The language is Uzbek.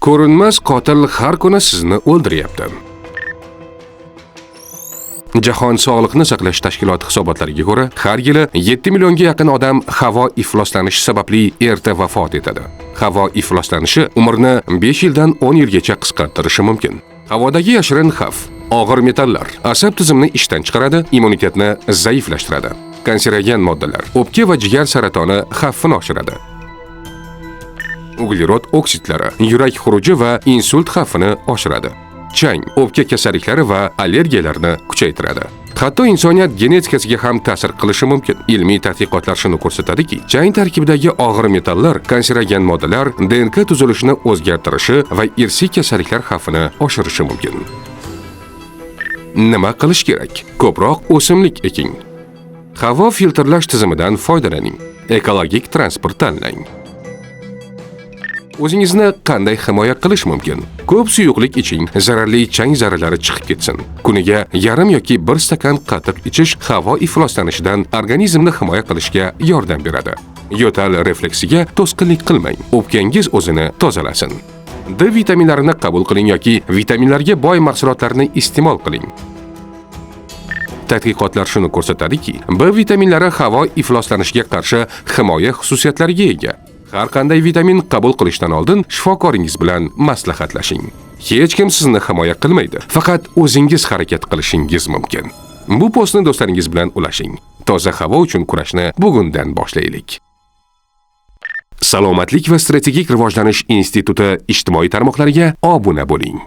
Ko'rinmas qotil har kuni sizni o'ldiryapti. Jahon sog'liqni saqlash tashkiloti hisobotlariga ko'ra, har yili 7 millionga yaqin odam havo ifloslanishi sababli erta vafot etadi. Havo ifloslanishi umrni 5 yildan 10 yilgacha qisqartirishi mumkin. Havodagi yashirin xavf: og'ir metallar asab tizimini ishdan chiqaradi, immunitetni zaiflashtiradi. Kanserogen moddalar o'pka va jigar saratoni xavfini oshiradi. Uglerod oksidlari yurak xuruji va insult xavfini oshiradi. Chang o'pka kasalliklari va allergiyalarni kuchaytiradi. Hatto insoniyat genetikasiga ham ta'sir qilishi mumkin. Ilmiy tadqiqotlar shuni ko'rsatadiki, chang tarkibidagi og'ir metallar, kanserogen moddalar DNK tuzilishini o'zgartirishi va irsiy kasalliklar xavfini oshirishi mumkin. Nima qilish kerak? Ko'proq o'simlik eking. Havo filtrlash tizimidan foydalaning. Ekologik transport tanlang. O'zingizni qanday himoya qilish mumkin? Ko'p suyuqlik iching, zararli chang zarralari chiqib ketsin. Kuniga yarim yoki bir stakan qatiq ichish havo ifloslanishidan organizmni himoya qilishga yordam beradi. Yo'tal refleksiga to'sqinlik qilmang. O'pkangiz o'zini tozalasin. D vitaminlarini qabul qiling yoki vitaminlarga boy mahsulotlarni iste'mol qiling. Tadqiqotlar shuni ko'rsatadiki, B vitaminlari havo ifloslanishiga qarshi himoya xususiyatlariga ega. Har qanday vitamin qabul qilishdan oldin shifokoringiz bilan maslahatlashing. Hech kim sizni himoya qilmaydi, faqat o'zingiz harakat qilishingiz mumkin. Bu postni do'stlaringiz bilan ulashing. Toza havo uchun kurashni bugundan boshlaylik. Salomatlik va strategik rivojlanish instituti ijtimoiy tarmoqlariga obuna bo'ling.